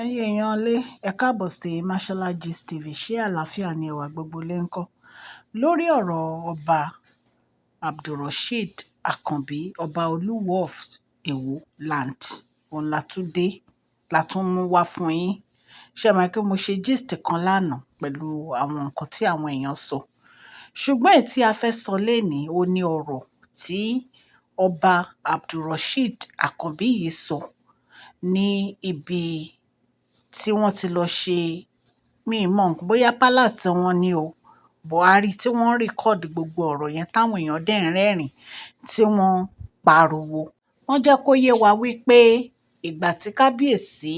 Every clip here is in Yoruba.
Ẹ̀yin èèyàn ilé, ẹ káàbọ̀ sí Mashola Gist TV. Ṣé àlàáfíà ni ẹwà gbogbo lè ń kọ́? Lórí ọ̀rọ̀ ọba Abdulrosheed Akanbi, ọba Olúwo of Èwo land, òun la tún dé, la tún mú wá fún yín. Ṣé ẹ mọ̀ pé mo ṣe gist kan lánàá pẹ̀lú àwọn nǹkan tí àwọn èèyàn sọ. Ṣùgbọ́n èyí tí a fẹ́ sọ lénìí, ó ní ọ̀rọ̀ tí ọba Abdulrosheed Akanbi yìí sọ ní ibi tí wọ́n ti lọ ṣe, mi mọ̀ bóyá palace wọn ni o, Buhari tí wọ́n record gbogbo ọ̀rọ̀ yẹn táwọn èèyàn dẹ̀ ń rẹ́rìn-ín tí wọ́n ń pariwo. Wọ́n jẹ́ kó yé wa wípé ìgbà tí kábíyèsí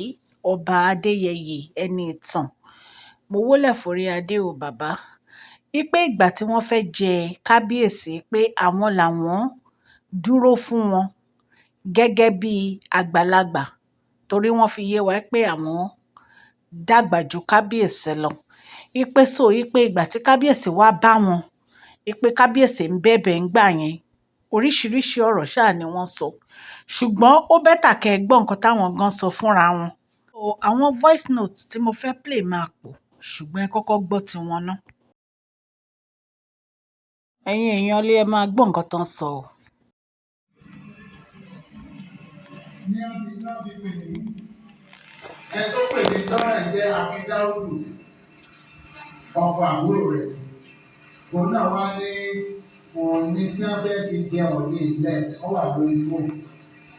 ọba Adéyẹyè Ẹniìtàn, mo wólẹ̀ forí adé o bàbá, wípé ìgbà tí wọ́n fẹ́ jẹ kábíyèsí pé àwọn làwọn dúró fún wọn gẹ́gẹ́ bí àgbàlagbà, torí wọ́n fi yé wa pé àwọn dàgbà ju kábíyèsí lọ. Wípé so wípé ìgbà tí kábíyèsí wá bá wọn, wípé kábíyèsí ń bẹ̀bẹ̀ ńgbà yẹn, oríṣiríṣi ọ̀rọ̀ ṣáà ni wọ́n sọ. Ṣùgbọ́n ó better kẹ́ ẹ gbọ́ nǹkan táwọn gan sọ fúnra wọn. So àwọn voice notes tí mo fẹ́ play máa pọ̀, ṣùgbọ́n ẹ kọ́kọ́ gbọ́ tiwọn ná. Ẹ̀yin èèyàn ilé, ẹ máa gbọ́ nǹkan tó ń sọ o. Ní àfi náà fi pè mí, ẹ tó pè mí sọ́rọ̀ jẹ́ Akíndárúdù, ọkọ àbúrò rẹ̀. Òun náà wá ní òní tí wọ́n fẹ́ fi jẹ òní ilẹ̀ ó wà lórí fóònù.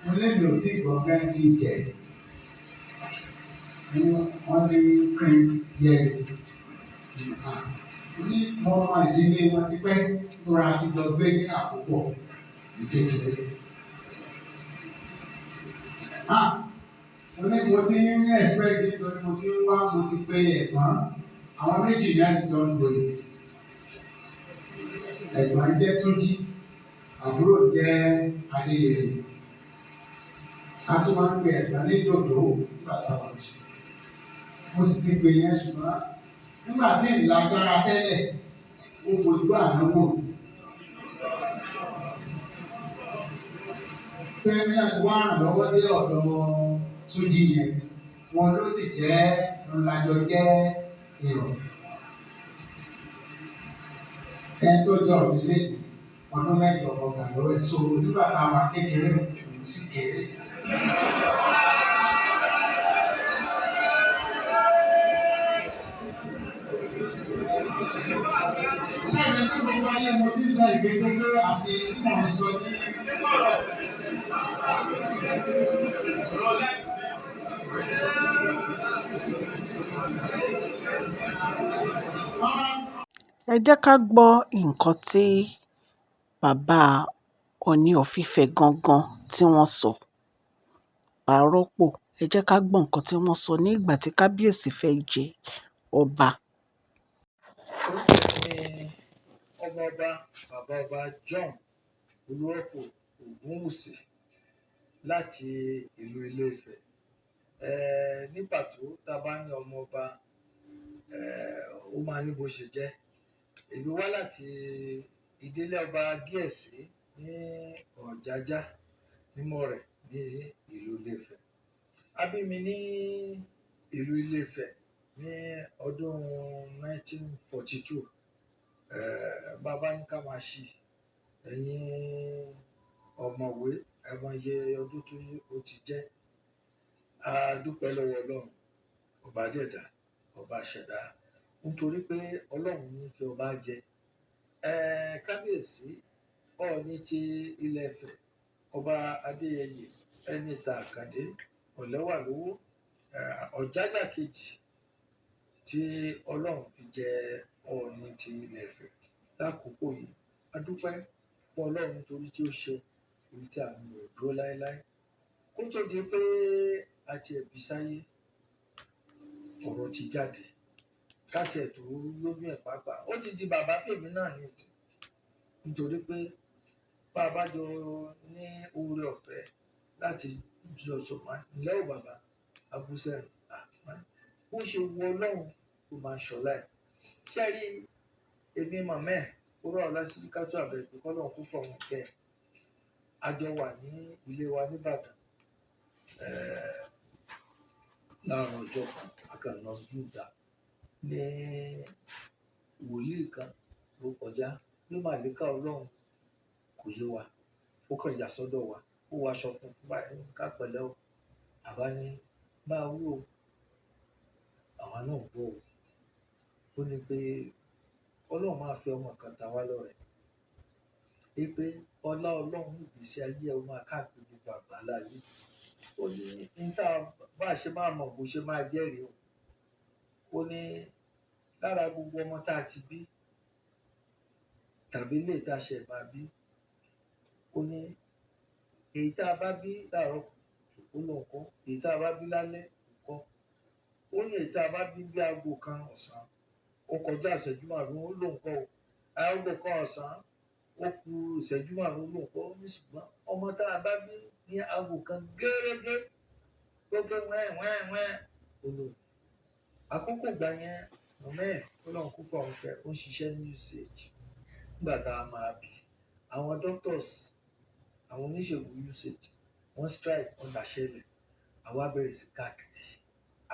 Mo lémi ò tí gbọ́ fẹ́ ti jẹ. Wọ́n ní Prince Yẹri. Mo ní mo mọ ìdílé wọn ti pẹ́ tóra ti jọ gbé ní àkópọ̀ ní kékeré. Mo ní mo ti ń expect nítorí mo ti ń wá, mo ti pe ẹ̀gbọ́n àwọn méjì ní àsìkò ń lòyè. Ẹ̀gbọ́n jẹ́ Túnjí, àbúrò jẹ́ Adéyẹyè. A tún máa ń pe ẹ̀gbọ́n ní Dòdò nígbà táwọn ṣe. Mo sì ti pe yẹn ṣùgbọ́n nígbà tí ń lágbára tẹ́lẹ̀, ó fojú àná wò mí. Fẹ́mi àti wá ràn lọ́wọ́ dé ọ̀dọ̀ Túnjí yẹn, wọn ló sì jẹ́ ńlájọ jẹ́ èrò. Ẹni tó jọ mí lẹ́yìn ọdún mẹ́jọ ọgbà lọ́wọ́ ẹ̀ so nígbà táwa kékeré òun sì kéré. Sẹ́mi ní gbogbo ayé mo ti ń sọ ìgbésẹ̀ pé àfi tí mò ń sọ ní ọ̀rọ̀. Ẹ jẹ́ ká gbọ́ nǹkan tí bàbá Ooni of Ife gangan tí wọ́n sọ. Pàápọ̀, ẹ jẹ́ ká gbọ́ nǹkan tí wọ́n sọ nígbà tí kábíyèsí fẹ́ jẹ ọba. Orúkọ mi ni ọmọọba bàbá ọba John Olúrọ́pò Ògúnwùsì láti ìlú Ilé-Ifẹ̀. Ní pàtó tá a bá ní ọmọọba, ó máa ní bó ṣe jẹ́. Èmi wá láti ìdílé ọba Gíẹ̀sì ní Ọ̀jájá nímọ̀rẹ̀ ní ìlú Ilé-Ifẹ̀. A bí mi ní ìlú Ilé-Ifẹ̀ ní ọdún 1942. Bàbá ní ká máa ṣí ẹ̀yin ọ̀mọ̀wé ẹ mọ iye ọdún tó ó ti jẹ́. A dúpẹ́ lọ́wọ́ Ọlọ́run, ọba dẹ̀dá, ọba ṣẹ̀dá, nítorí pé Ọlọ́run ní fi ọba jẹ. Kábíyèsí Ọọ̀ni ti Ilé-Ifẹ̀, ọba Adéyẹyè Ẹniìtàn Àkàndé Ọ̀lẹ́wàlówó, Ọ̀jájá kejì tí Ọlọ́run fi jẹ Ọọ̀ni ti Ilé-Ifẹ̀ lákòókò yìí. A dúpẹ́ fún Ọlọ́run nítorí tí ó ṣe èyí tí àánú rẹ̀ dúró láéláé. Kó tó di pé a tiẹ̀ bí sáyé, ọ̀rọ̀ ti jáde. Ká tiẹ̀ tó lóyún ẹ̀ pàápàá, ó ti di bàbá fèmí náà nísìnyí. Nítorí pé bá a bá jọ ní oore ọ̀fẹ́ láti jọ sọ̀rọ̀, ǹlẹ́ ò bàbá, abúsẹ̀rìn, bó ṣe wu Ọlọ́run ló máa ń ṣọlá ẹ̀. Ṣé ẹ rí èmi màmá ẹ̀, Wúràọlá Sílíkátù Àbẹ̀bí kọ́lọ́run kó fọ̀run kẹ́ ẹ̀. A jọ wà ní ilé wa nìbàdàn. Láàárọ̀ ọjọ́ kan, a kàn lọ júùdà ní wòlíì kan ló kọjá ló mà lè ká Ọlọ́run kò yé wa. Ó kàn yà sọ́dọ̀ wa, ó wọ aṣọ funfun báyìí, ká pẹ̀lẹ́ o. Àbá ní máa wú o, àwa náà gbọ́ o. Ó ní pé Ọlọ́run máa fi ọmọ kan ta wá lọ́rẹ. Wípé ọlá Ọlọ́run ìgbésí ayé ẹ máa káàkiri gbogbo àgbáńlá ayé. Ó ní ní tá bá a ṣe máa mọ̀ bó ṣe máa jẹ́rìí o. Ó ní lára gbogbo ọmọ tá a ti bí tàbí ilé tá a ṣẹ̀ máa bí. Ó ní èyí tá a bá bí láàárọ̀ kùtù ó lóun kọ́, èyí tá a bá bí lálẹ́ kò kọ́. Ó ní èyí tá a bá bí bí aago kan ọ̀sán, ó kọjá ìṣẹ́jú márùn-ún ó lóun kọ́ o. Aago kan ọ̀sán ó ku ìṣẹ́jú márùn-ún ó lóun kọ́. Ó ní ṣùgbọ́n ọmọ tá a bá bí ní aago kan gẹ́rẹ́gẹ́ tó ké wẹ́n wẹ́n wẹ́n ó lóun. Àkókò ìgbà yẹn, màmá ẹ̀ Ọlọ́run kúkú ọ̀run fẹ́, ó ń ṣiṣẹ́ ní UCH. Nígbà tá a máa bí, àwọn doctors, àwọn oníṣègùn UCH, wọ́n strike, wọ́n daṣẹ́lẹ̀. Àwa bẹ̀rẹ̀ sí káàkiri.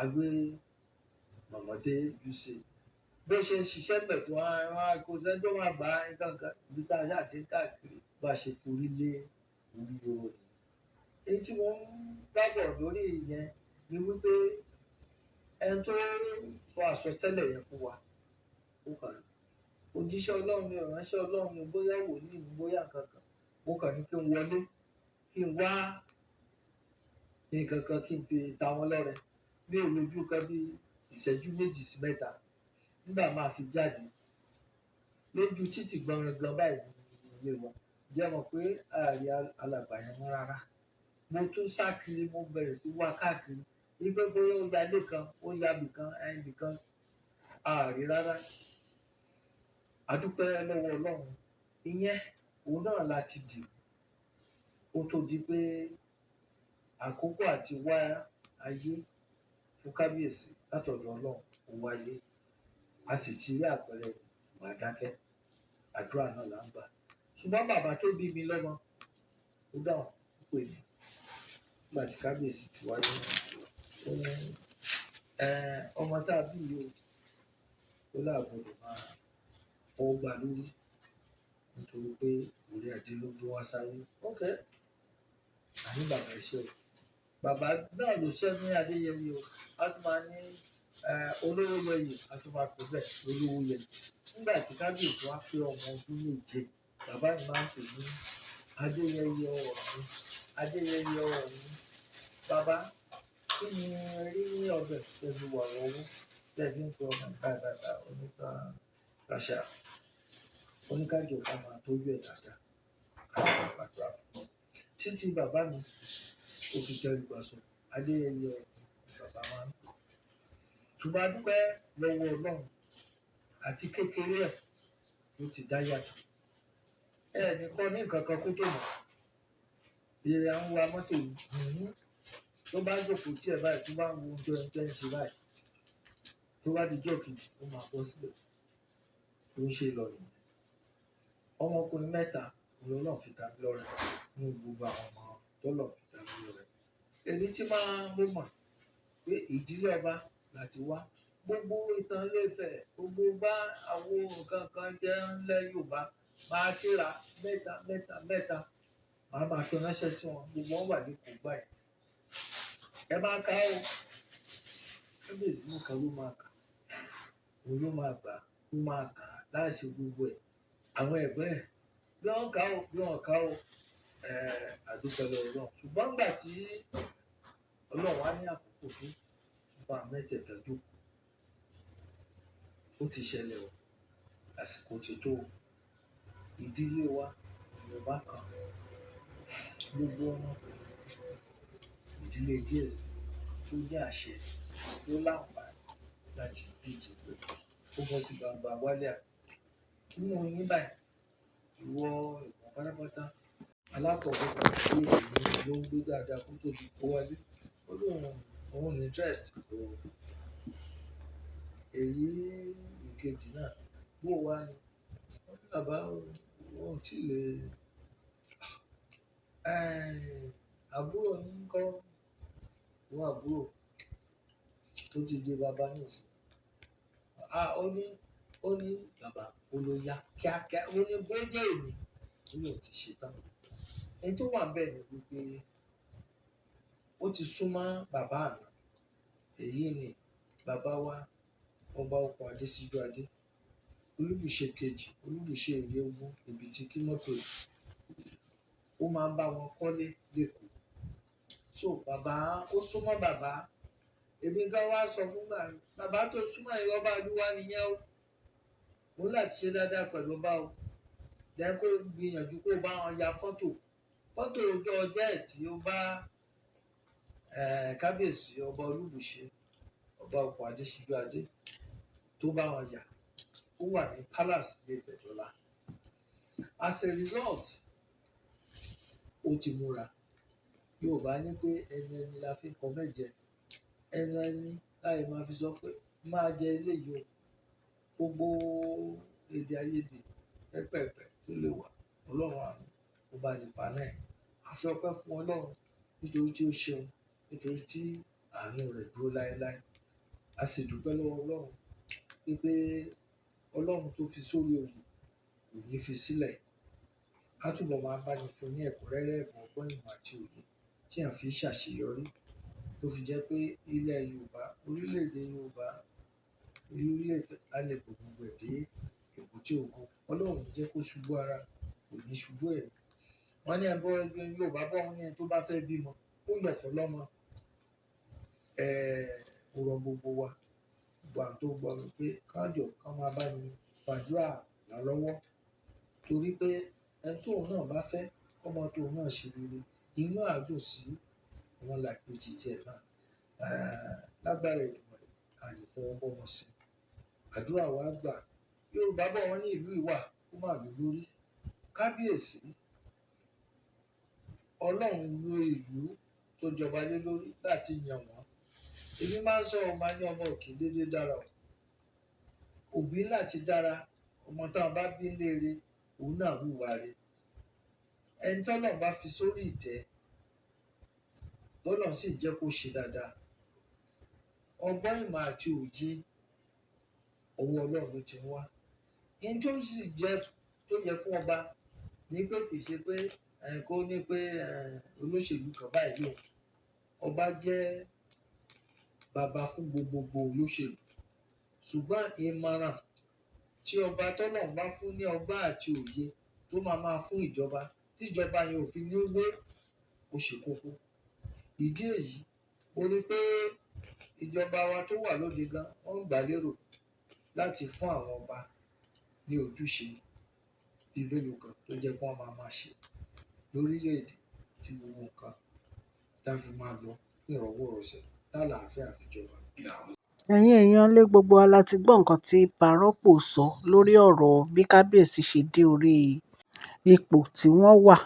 A gbé màmá dé UCH. Bí ó ṣe ń ṣiṣẹ́ bẹ̀ tó wá kó sẹ́ni tó máa gbà á nǹkan kan, ibi tá a ṣáà ti ń káàkiri bá ṣe forí lé orí oró ni. Èyí tí mo ń gbàgbọ́ lórí ìyẹn ni wípé ẹni tó sọ àsọtẹ́lẹ̀ yẹn fún wa, ó kàn ní òjíṣẹ́ Ọlọ́run ni, ìránṣẹ́ Ọlọ́run ni, bóyá wòlíì ni, bóyá nǹkan kan. Mo kàn ní kí n wọlé, kí n wá nǹkan kan kí n fi ta wọ́n lọ́rẹ. Mi ò lójú kan bí ìṣẹ́jú méjì sí mẹ́ta. Nígbà máa fi jáde lójú títì gbọ̀ngàn báyìí ní ilé wa. Jẹ́ mọ̀ pé ààrẹ alàgbà yẹn mọ́ rárá. Mo tún sá kiri, mo bẹ̀rẹ̀ sí wá káàkiri. Wípé bóyá ó ya ilé kan, ó ya ibì kan, ibì kan, ààrẹ rárá. A dúpẹ́ lọ́wọ́ Ọlọ́run. Ìyẹn òun náà la ti dì. Ó tó di pé àkókò àti wá ayé fún kábíyèsí látọ̀dọ̀ Ọlọ́run ó wáyé. A sì ti rí àpẹẹrẹ ìwà dákẹ́. Àdúrà náà là ń gbà. Ṣùgbọ́n bàbá tó bí mi lọ́mọ, ó dáhùn, ó pè mí. Nígbà tí kábíyèsí ti wáyé, ó ní ọmọ tá a bí yìí o, ó láàbọ̀dọ̀ máa fọwọ́ gbá lórí nítorí pé orí adé ló gbé wá sáyé. Ok, àní bàbá ẹ ṣé o. Bàbá náà ló ṣẹ́ ní Adéyẹyè o. A tún máa ní olówó yẹyè, a tún máa pè bẹ́ẹ̀ olówó yẹyè. Nígbà tí kábíyèsí wá pé ọmọ ọdún méje, bàbá mi máa ń pè ní Adéyẹyè Ọọ̀ni, Adéyẹyè Ọọ̀ni. Bàbá, kí ni ẹ rí ní ọbẹ̀ pẹ̀lú wàrà owó tẹ́ ẹ fi ń pe ọmọ báyìí báyìí báyìí oníkà kàṣà oníkàjọ ká máa tọ́jú ẹ̀ dáadáa ká máa gbàdúrà fún un. Títí bàbá mi ó fi tẹríba sọ Adéyẹyè Ọọ̀ni bàbá máa ń pè. Ṣùgbọ́n a dúpẹ́ lọ́wọ́ Ọlọ́run àti kékeré ẹ̀ ló ti dá yàtọ̀. Ẹ ní kọ́ ní nǹkan kan kó tó mọ̀. Ìrìn à ń wa mọ́tò yìí tó bá jókòó tí ẹ báyìí tó bá ń wo ohun tó ẹni tó ń ṣe báyìí tó bá di jọ́ọ̀kì ó máa bọ́ sílẹ̀ tó ń ṣe lọ nìyẹn. Ọmọkùnrin mẹ́ta òun lọ́lọ́run fi ta mí lọ́rẹ nínú gbogbo àwọn ọmọ tọ́lọ́run fi ta mí lọ́rẹ. Èmi tí máa mo mọ̀ pé ìdílé ọba láti wá. Gbogbo ìtàn Ilé-Ifẹ̀, gbogbo bá àwo nǹkan kan jẹ́ ńlẹ̀ Yorùbá máa kíra mẹ́ta mẹ́ta mẹ́ta. Màá máa fi ránṣẹ́ sí wọn, gbogbo wọn wà ní kò báyìí. Ẹ máa ka o. Kábíyèsí nìkan ló máa kà. Òun ló máa gbà, ó máa kà á láìṣe gbogbo ẹ̀. Àwọn ẹ̀gbọ́n ẹ̀ bí wọ́n kà ó, bí wọ́n kà ó, àdúpẹ́ lọ́wọ́ Ọlọ́run. Ṣùgbọ́n nígbà tí Ọlọ́run wá ní àkókò fún bá mẹ́tẹ̀ẹ̀ta jókòó, ó ti ṣẹlẹ̀ o, àsìkò ti tó o. Ìdílé wa Yorùbá kan, gbogbo ọmọ ìdílé díẹ̀ sí tó ní àṣẹ tó láǹfààní láti díje pé ó bọ́ sí gbangba wálíà. Nínú yín báyìí, ìwọ ìwọ̀n pátápátá alákọ̀ọ́kọ́ kan tí èmi ló ń gbé dáadáa kó tó di kó wálé. Ó lóun òun ní interest o. Èyí ìkejì náà bó wá ni. Ó ní bàbá òun ò tí lè. Àbúrò yín kọ́, ìwọ àbúrò. tó ti di bàbá nìsín. Ó ní bàbá olóyà kíákíá, ó ní bó jẹ́ èmi, ó ní òun ti ṣe tán. Ẹni tó wà bẹ́ẹ̀ ni wípé ó ti súnmọ́ bàbá mi. Èyí ni bàbá wa ọba Okùn Adésíjú Adé, Olúbùṣe kejì, Olúbùṣe Òye Ogun, Èbìtì Kímọ́tò. Ó máa ń bá wọn kọ́lé lẹ́kọ̀ọ́. So bàbá ó súnmọ́ bàbá. Èmi gan wá sọ fún bàbá tó súnmọ́ yìí, ọba àdúrà nìyẹn o. Mo ní láti ṣe dáadáa pẹ̀lú ọba o. Jẹ́ kó gbìyànjú kó bá wọn ya fọ́tò. Fọ́tò ọjọ́ ọjọ́ ẹ̀ tí ó bá kábíyèsí ọba Olúbùṣe, ọba Okùn Adésíjú Adé tó bá wọn yà, ó wà ní palace ní Ifẹ̀dọ́là. As a result, ó ti múra. Yorùbá ní pé ẹnu ẹni la fi ń kọ mẹ́jẹ, ẹnu ẹni láì máa fi sọ pé máa jẹ eléyìí o. Gbogbo èdè àìyedè pẹ́pẹ̀pẹ́ tó lè wà, Ọlọ́run àánú ó bá ní paná ẹ̀. A fi ọpẹ́ fún Ọlọ́run nítorí tí ó ṣeun, nítorí tí àánú rẹ̀ dúró láéláé. A sì dúpẹ́ lọ́wọ́ Ọlọ́run wípé Ọlọ́run tó fi sórí oyè kò ní fi sílẹ̀. Á túbọ̀ máa bá ní fún ní ẹ̀kúnrẹ́rẹ́ ẹ̀bùn ọgbọ́n ìmọ̀ àti òye tí à ń fi ṣàṣeyọrí, tó fi jẹ́ pé ilẹ̀ Yorùbá, orílẹ̀-èdè Yorùbá, orílẹ̀-èdè á lè kó gbogbo ẹ̀ dé èbúté ògo. Ọlọ́run ò ní jẹ́ kó ṣubú ara, kò ní ṣubú ẹ̀mí. Wọ́n ní ẹbọ Yorùbá bọ́, wọ́n ní ẹni tó bá fẹ́ bímọ, ó yọ̀ fún lọ́mọ. Ó rọ gbogbo wa, gbogbo àwọn tó gbọ́ mi pé ká jọ ká máa bá ní gbàdúrà ràn lọ́wọ́, torí pé ẹni tóun náà bá fẹ́ kọ́mọ tóun náà ṣe rere, inú á dùn sí ọmọlàkejì tiẹ̀ náà. Lágbára Èdùmàrè, a lè fọwọ́ bọ́mọ sí. Àdúrà wa gbà. Yorùbá bọ̀ wọ́n ní ìlú ìwà ó mà lù lórí. Kábíyèsí, Ọlọ́run ló ìlú tó jọba lé lórí láti yàn wọ́n. Èmi máa ń sọ ọ máa ní ọmọ òkè dédé dára o. Òbí láti dára, ọmọ táwọn bá bí léere, òun náà hùwà rẹ̀. Ẹni tọ́lọ́run bá fi sórí ìtẹ́, tọ́lọ́run sì jẹ́ kó ṣe dáadáa. Ọgbọ́n ìmọ̀ àti òye ọwọ́ Ọlọ́run ló ti ń wá. Ihun tó sì jẹ́ tó yẹ fún ọba ní pé kì í ṣe pé kó ní pé olóṣèlú kan báyìí lòun. Ọba jẹ́ bàbá fún gbogbogbò olóṣèlú. Ṣùgbọ́n ìmọ̀ràn tí ọba tọ́lọ́run bá fún ní ọgbọ́n àti òye tó máa máa fún ìjọba, tí ìjọba yẹn ò fi ní wó, ó ṣe kókó. Ìdí èyí, mo rí pé ìjọba wa tó wà lóde gan, wọ́n ń gbà lérò láti fún àwọn ọba ní ojúṣe bíi mélòó kan tó jẹ́ kí wọ́n máa máa ṣe lórílẹ̀-èdè tí gbogbo nǹkan tá fi máa lọ ní ìrọ̀wọ́rọ̀sẹ̀ tálàáfíà fi jọba. Ẹ̀yin èèyàn lé, gbogbo wa la ti gbọ́ nǹkan tí Parọ́pò sọ lórí ọ̀rọ̀ bí kábíyèsí ṣe dé orí ipò tí wọ́n wà.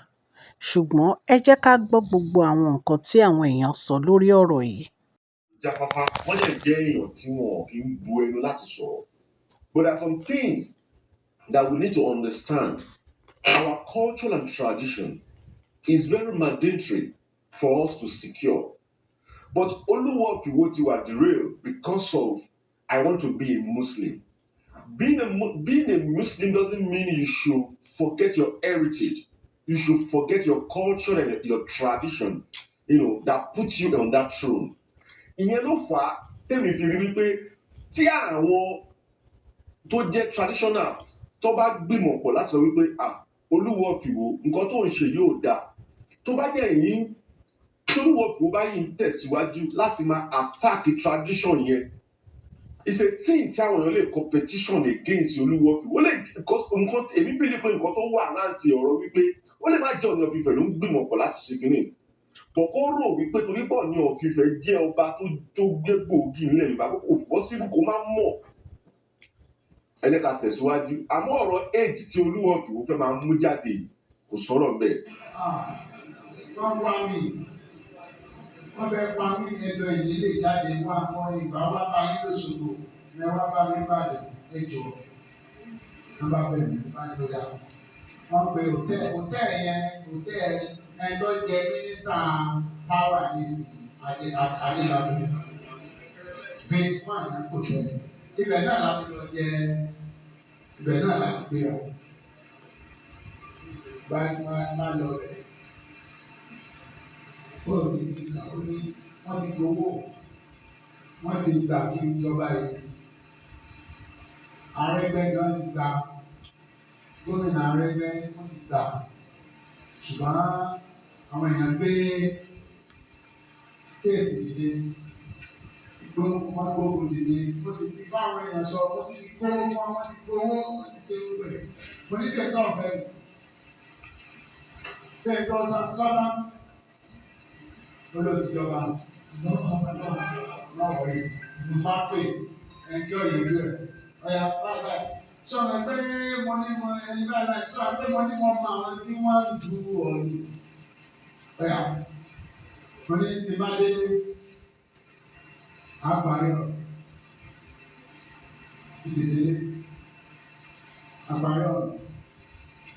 Ṣùgbọ́n ẹ jẹ́ ká gbọ́ gbogbo àwọn nǹkan tí àwọn èèyàn sọ lórí ọ̀rọ̀ yìí. Jáfáfá, wọ́n dẹ̀ jẹ́ èèyàn tí wọn kì í bu ẹnu láti sọ̀rọ̀. But there are some things that we need to understand. Our culture and tradition is very mandatory for us to secure. But Olúwo of Iwo ti wà derailed because of "I want to be a Muslim." Being a Muslim doesn't mean you should forget your heritage. You should forget your culture and your tradition that puts you on that throne. Ìyẹn ló fà á tèmi fi rí wípé tí àwọn tó jẹ́ traditional tó bá gbìmọ̀ pọ̀ láti sọ wípé, "Ah, Olúwo of Ìwó, nǹkan tó ń ṣe yóò dáa." Tó bá jẹ́ yìí tí Olúwo of Ìwó bá yìí ń tẹ̀síwájú láti máa attack tradition yẹn, it's a thing tí àwọn èèyàn lè competition against Olúwo of Ìwó. Ó lè because nǹkan èmi believe pé nǹkan tó wà láǹtì ọ̀rọ̀ wípé ó lè má jẹ́ Ọọ̀ni of Ifẹ̀ ló ń gbìmọ̀ pọ̀ láti ṣe kínní bọ̀, kó rò wípé torí pọ̀ ní of Ifẹ̀ jẹ́ ọba tó gbé gbòógì nílẹ̀ Yorùbá, kò possible kó má mọ̀. Ẹ jẹ́ ká tẹ̀síwájú. Àmọ́ ọ̀rọ̀ age tí Olúwo of Ìwó fẹ́ máa mú jáde yìí, kò sọ̀rọ̀ bẹ́ẹ̀. Wọ́n wá mi, wọ́n fẹ́ pa mí, ẹjọ́ ìdílé lè jáde wá. Àwọn ìgbà wá bá yín lóṣogbo ẹ, wá bá mi bàdàn, ẹjọ́ wọ́n bá bẹ̀ mí bá ní lóga. Wọ́n pe hòtẹ́ẹ̀lì yẹn, hòtẹ́ẹ̀lì ẹni tó jẹ mínísítà power nísìnyí, Adélábù. Base one ní kò tẹ̀. Ibẹ̀ náà láti lọ jẹ, ibẹ̀ náà láti gbéra. Báyìí má lọ bẹ̀. Bóòlù ní ìgbà ó ní wọ́n ti gbowó, wọ́n ti gbà kí ìjọba yìí. Arẹ́gbẹ́ gan ti gba, gómìnà Arẹ́gbẹ́ wọ́n ti gbà. Ṣùgbọ́n àwọn èèyàn gbé case dìde, wọ́n gbógun dìde. Mo sì ti bá àwọn èèyàn sọ, mo ti gbówó wọn, wọ́n ti gbowó, wọ́n ti ṣe gbogbo ẹ̀. Mo ní ṣe tán ọ̀fẹ́ mi. Ṣé ìtọ́ sọ́nà? Ó ló ti jọba. Náà wọ̀nyí. Mo bá pè ẹni tí ó yẹ lú ẹ̀. Ọ̀yà báyìí. Sọ̀rọ̀ pé mo ní mo ẹni báyìí báyìí. Sọ̀rọ̀ pé mo ní mo mọ àwọn tí wọ́n ń du ọ̀nì. Ọ̀yà mo ní tí bá dé àparí ọ̀rọ̀. Ìsìndílé àparí ọ̀rọ̀.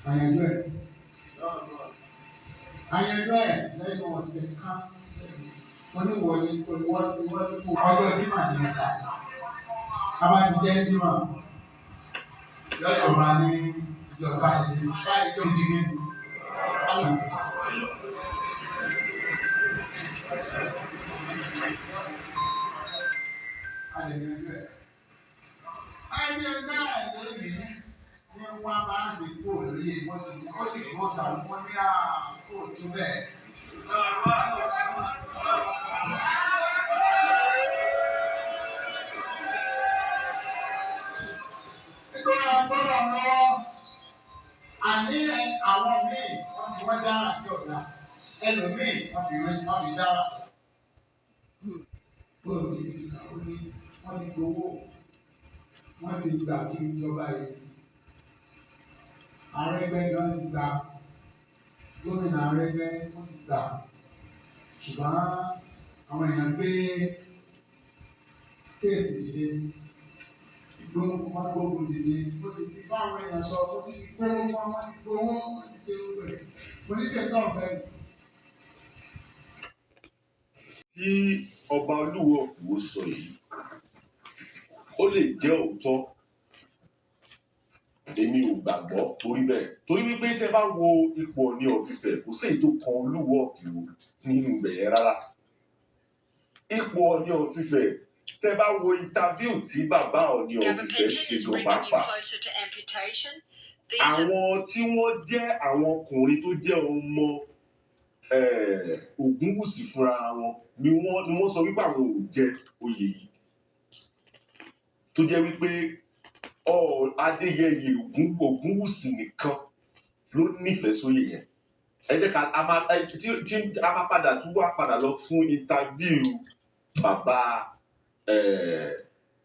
Àyànjú ẹ̀. Àyànjú ẹ̀ lẹ́nu ọ̀sẹ̀ kan. Mo ní wọlé wọlé wọlé kó ọjọ́ Jímọ̀ ní ẹ̀ka. A bá ti jẹ́ Jímọ̀. Yọ̀yọ̀ bá ní ìjọ Sátidé. Báyìí tó ti di. Ẹni náà lónìí ní wọ́n bá ń ṣe kúrò lóye wọ́n sì ó sì kó sàmúlò ní àpò tó bẹ́ẹ̀. Nítorí agbọ́dọ̀ lọ, àní àwọn míì wọ́n fi wọ́n dára sí ọ̀dà, ẹlòmíì wọ́n fi wọ́n fi dára. Bóòlù ó ní wọ́n ti gbowó, wọ́n ti gbà kí ìjọba yìí. Arẹ́gbẹ́ gan ti gbà, gómìnà Arẹ́gbẹ́ wọ́n ti gbà. Ṣùgbọ́n àwọn èèyàn gbé case dìde, wọ́n gbógun dìde. Mo sì ti bá àwọn èèyàn sọ, mo ti gbowó wọn, wọ́n ti gbowó, wọ́n ti ṣe gbogbo ẹ̀. Mo ní ṣe tán ọ̀fẹ́ mi. Tí ọba Olúwo Ìwó sọ yìí, ó lè jẹ́ òótọ́. Èmi ò gbàgbọ́ torí bẹ́ẹ̀. Torí wípé tẹ́ bá wo ipò Ọọ̀ni of Ifẹ̀, kò sí èyí tó kan Olúwo Ìwó nínú ibẹ̀ yẹn rárá. Ipò Ọọ̀ni of Ifẹ̀, tẹ́ bá wo interview tí bàbá Ọọ̀ni of Ifẹ̀ Gabapentin ṣe is gan bringing you pàápàá. closer to amputation. These are Àwọn tí wọ́n jẹ́ àwọn ọkùnrin tó jẹ́ ọmọ Ògúnwùsì fúnra wọn ni wọ́n sọ wípé àwọn ò jẹ oyè yìí. Tó jẹ́ wípé Adéyẹyè Ògúnwùsì nìkan ló nífẹ̀ẹ́ sóyè yẹn. Ẹ jẹ́ ká a máa tí a máa padà tún wá padà lọ fún interview bàbá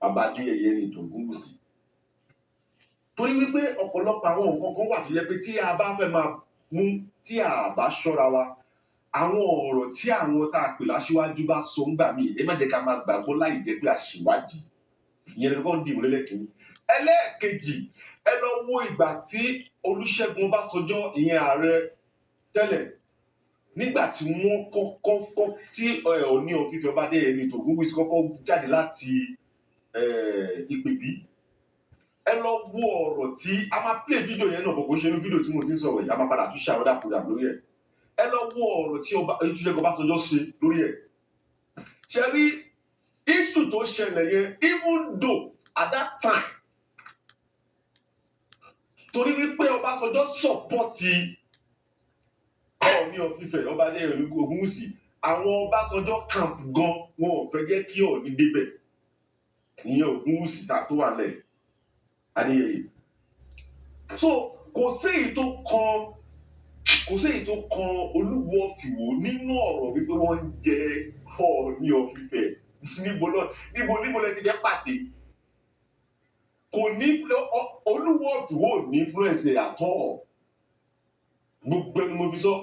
bàbá Adéyẹyè ní Ògúnwùsì. Torí wípé ọ̀pọ̀lọpọ̀ àwọn nǹkan kan wà tó jẹ́ pé tí a bá fẹ́ máa mú tí a bá ṣọ́ra wa, àwọn ọ̀rọ̀ tí àwọn tá a pè láṣíwájú bá sọ ń gbà míì, ẹ má jẹ́ ká máa gbàgbọ́ láì jẹ́ pé a ṣèwádìí. Ìyẹn ló kọ́ dìbò lẹ́lẹ́kìnní. Ẹlẹ́ẹ̀kejì, ẹ lọ wo ìgbà tí Olúṣẹ́gun Ọbásanjọ́, ìyẹn ààrẹ tẹ́lẹ̀, nígbà tí wọ́n kọ́kọ́ kọ́ tí Ọọ̀ni of Ifẹ̀ ọba Adéyẹyè Ògúnwùsì kọ́kọ́ jáde láti Ìpèbí. Ẹ lọ wo ọ̀rọ̀ tí a máa play fídíò yẹn náà, kò ṣe inú fídíò tí mo ti ń sọ̀rọ̀ yìí, a máa padà tún ṣe àwọn program lórí ẹ̀. Ẹ lọ wo ọ̀rọ̀ tí Olúṣẹ́gun Ọbásanjọ́ ṣe lórí ẹ̀. Ṣé rí issue tó ṣẹlẹ̀ yẹn, even though at that time, torí wípé Ọbásanjọ́ support Ọọ̀ni of Ifẹ̀ ọba Adéyẹyè Ògúnwùsì, àwọn Ọbásanjọ́ camp gan wọn ò fẹ́ jẹ́ kí Ọọ̀ni débẹ̀. Ìyẹn Ògúnwùsì ta tó wà lẹ̀ Adéyẹyè. So kò sí èyí tó kan kò sí èyí tó kan Olúwo of Ìwó nínú ọ̀rọ̀ wípé wọ́n ń jẹ Ọọ̀ni of Ifẹ̀. Níbo níbo lẹ ti fẹ́ pàdé? Kò ní Olúwo of Ìwó ò ní influence at all. Gbogbo ẹni mo fi sọ.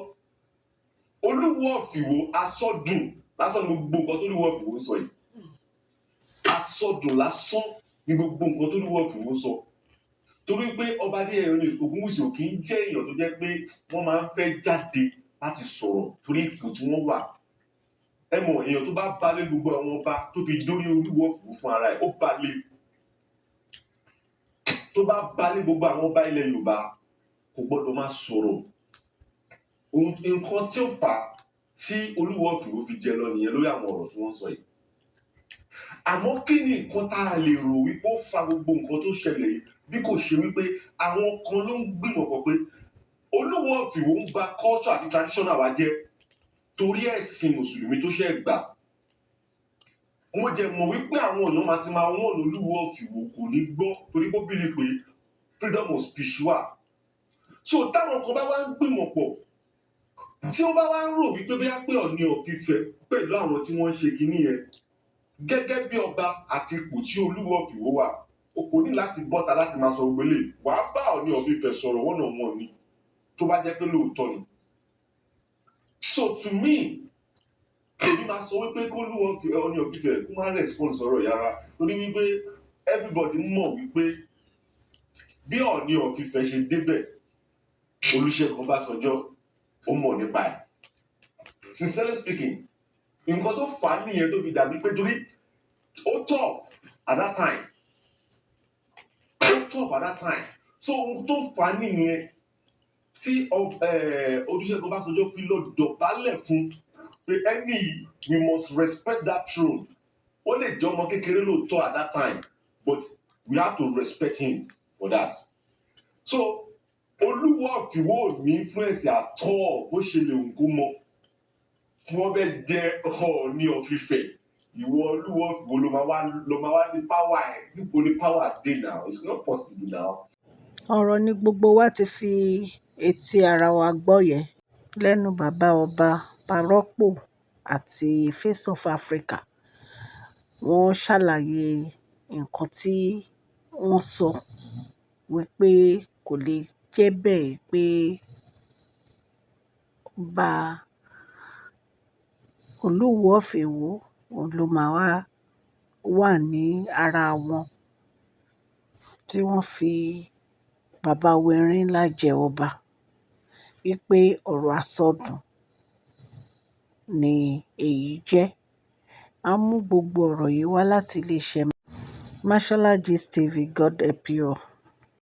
Olúwo of Ìwó asọ́dùn lásán ni gbogbo nǹkan tó Olúwo of Ìwó ń sọ yìí. Asọ́dùn lásán ni gbogbo nǹkan tó Olúwo of Ìwó ń sọ. Torí pé ọba Adéyẹyè Ògúnwùsì ò kì í jẹ́ èèyàn tó jẹ́ pé wọ́n máa ń fẹ́ jáde láti sọ̀rọ̀ torí ipò tí wọ́n wà. Ẹ mọ̀, èèyàn tó bá balẹ̀ gbogbo àwọn ọba tó fi dórí Olúwo fún ara ẹ̀, ó balẹ̀, tó bá balẹ̀ gbogbo àwọn ọba ilẹ̀ Yorùbá, kò gbọ́dọ̀ máa sọ̀rọ̀. Nǹkan tí ó fà á tí Olúwo of Ìwó fi jẹ lọ nìyẹn lórí àwọn ọ̀rọ̀ tí wọ́n ń sọ yìí. Àmọ́ kí ni nǹkan tá a lè rò wípé ó fa gbogbo nǹkan tó ṣẹlẹ̀ yìí, bí kò ṣe wípé àwọn kan ló ń gbìmọ̀ pọ̀ pé Olúwo of Ìwó ń ba culture àti traditional wa jẹ́ torí ẹ̀sìn Mùsùlùmí tó ṣẹ̀ gbà? Mo jẹ mọ̀ wípé àwọn èèyàn máa ti máa wọ́n Olúwo of Ìwó, kò ní gbọ́ torí kó believe pé freedom of speech wà. So táwọn kan bá wá ń gbìmọ̀ pọ̀, tí wọ́n bá wá ń rò wípé bóyá pé Ọọ̀ni of Ifẹ̀ pẹ̀lú àwọn tí wọ́n ń ṣe kinní yẹn, gẹ́gẹ́ bí ọba àti ipò tí Olúwo of Ìwó wà, o kò ní láti bọ́ta láti máa sọ gbogbo eléyìí. Wàá bá Ọọ̀ni of Ifẹ̀ sọ̀rọ̀ one on one ni, tó bá jẹ́ pé lóòótọ́ ni. So to me, èmi máa sọ wípé kó Olúwo Ọọ̀ni of Ifẹ̀ kó má respond sọ̀rọ̀ yàrá, torí wípé everybody mọ̀ wípé bí Ọọ̀ni of Ifẹ̀ ṣe débẹ̀, Olúṣẹ́gun Ọbásanjọ́ ó mọ̀ nípa ẹ̀. Sincerely speaking, nǹkan tó fà á nìyẹn tó fi dàbí pé torí ó tough at that time, ó tough at that time. So ohun tó fà á nìyẹn tí Olúṣẹ́gun Ọbásanjọ́ fi lọ dọ̀bálẹ̀ fún pé ẹni yìí, we must respect that throne. Ó lè jẹ́ ọmọ kékeré lóòótọ́ at that time, but we have to respect him for that. So Olúwo of Ìwó ò ní influence at all, bó ṣe lè wù kó mọ. Wọ́n fẹ́ jẹ́ Ọọ̀ni of Ifẹ̀, ìwọ Olúwo of Ìwó ló máa wá ní power ẹ̀? Níbo ni power dé now? It's not possible now. Ọ̀rọ̀ ni gbogbo wa ti fi etí ara wa gbọ́ yẹn lẹ́nu bàbá ọba Parọ́pọ̀ àti Face of Africa. Wọ́n ṣàlàyé nǹkan tí wọ́n sọ wípé kò lè jẹ́ bẹ́ẹ̀ pé ọba Olúwo of Ìwó òun ló máa wá wà ní ara wọn tí wọ́n fi bàbá wa Erin-Ńlá jẹ ọba, wípé ọ̀rọ̀ àsọdùn ni èyí jẹ́. A mú gbogbo ọ̀rọ̀ yìí wá láti iléeṣẹ́ Mashola Gist TV. God help you all.